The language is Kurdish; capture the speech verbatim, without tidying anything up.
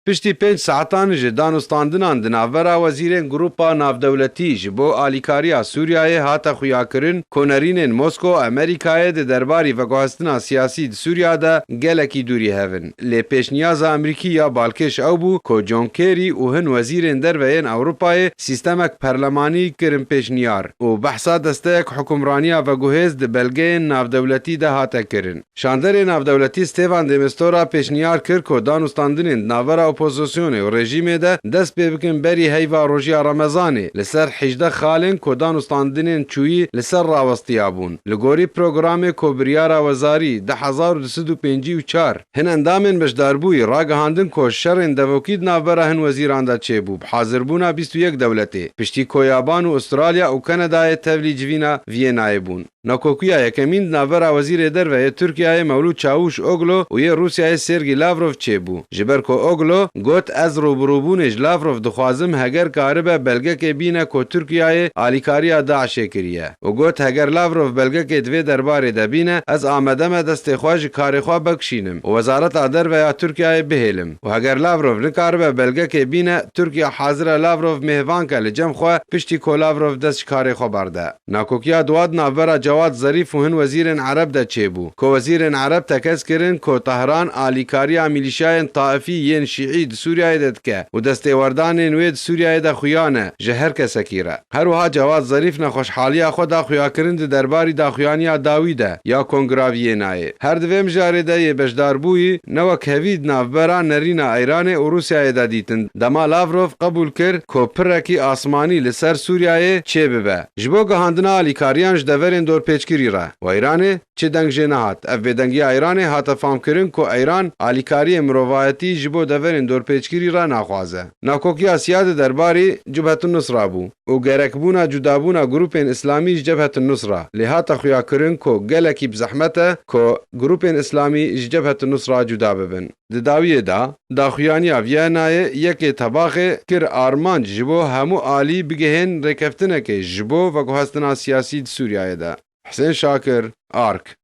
Piştî pênc saetan ji danûstandinan di navbera wezîrên Grupa Navdewletî ji bo alîkariya Sûriyeyê hate xuyakirin ku nerînên Moskow û Amerîkayê di derbarî veguhestina siyasî di Sûriya de gelekî dûrî hev in. Lê pêşniyaza Amerîkî ya balkêş ew bû ku John Kerry û hin wezîrên derve yên Ewropayê sîstemek perlemanî kirin pêşniyar û behsa desteyek hukimraniya veguhêz di belgeyên navdewletî de hate kirin. Şanderê navdewletî Stêvan de Mistura pêşniyar kir ku danûstandinên di navbera opozisyonê û rejîmê de dest pê bikin berî heyva rojiya Remezanê, li ser hejdeh xalên ku danûstandinên çûyî li ser rawestiya bûn, li gorî programê ku biryara wezarî du hezar û du sed û pêncî û çar hin endamên beşdarbûyî ragihandin ku şerên devokî di navbera hin wezîran de çêbû, bi hazirbûna bîst û yek dewletê, piştî ku Yaban û Ustralya û Kanadayê tevlî civîna Vîyenayê bûn. Nakokiya yekemîn di navbera Wezîrê Derve yê Tirkiyeyê Mewlûd Çawûş Oglo û yê Rûsyayê Sergî Lavrov çêbû. Ji ber ku Oglo got, ez rûbirûbûnê ji Lavrov dixwazim, heger karibe belgekê bîne ku Tirkiyeyê alîkariya DAIŞê kiriye û got, heger Lavrov belgekê di vê derbarê de bîne, ez amade me destê xwe ji karê xwe bikişînim û Wezareta Derve ya Tirkiyeyê bihêlim û heger Lavrov nikaribe belgekê bîne, Tirkiye hazir e Lavrov mêhvan ke li cem xwe, piştî ku Lavrov dest ji karê xwe berde. Nakokiya di wa di navbera Cewad Zerîf û hin wezîrên Ereb de çêbû, ku wezîrên Ereb tekez kirin ku Tehran alîkariya mîlîşyayên taifî yên şîî di Sûriyeyê de dike û destêwerdanên wê di Sûriyeyê de xuya ne ji her kesekî re. Her wiha Cewad Zerîf nexweşhaliya xwe da xuyakirin di derbarî daxuyaniya dawî de ya Kongira Vîyenayê. Her di vê mijarê de yê beşdarbûyî ne wek hevî di navbera nerîna Îranê û Rûsyayê de dîtin, dema Lavrov qebûl kir ku pirekî asmanî li ser Sûriyeyê çêbibe. Ji bo gihandina alîkariyan ji deverên dorpêçkirî re û Îranê çi deng jê nehat. Ev bêdengiya Îranê hate famkirin ku Îran alîkariyê mirovayetî ji bo deverên dorpêçkirî re naxwaze. Nakokiya siya di derbarî Cibhetun Nusra bû û gerekbûna cudabûna grûpên îslamî ji Cebhetun Nusra, lê hate xuyakirin ku gelekî bi zehmet e ku grûpên îslamî ji Cebhetun Nusra cuda bibin. Di dawiyê de, daxuyaniya Vîyenayê yekê Tebaxê kir armanc ji bo hemû alî bigihên rêkeftinekê ji bo veguhestina siyasî di Sûriyeyê de. Hisên Şakir, Ark.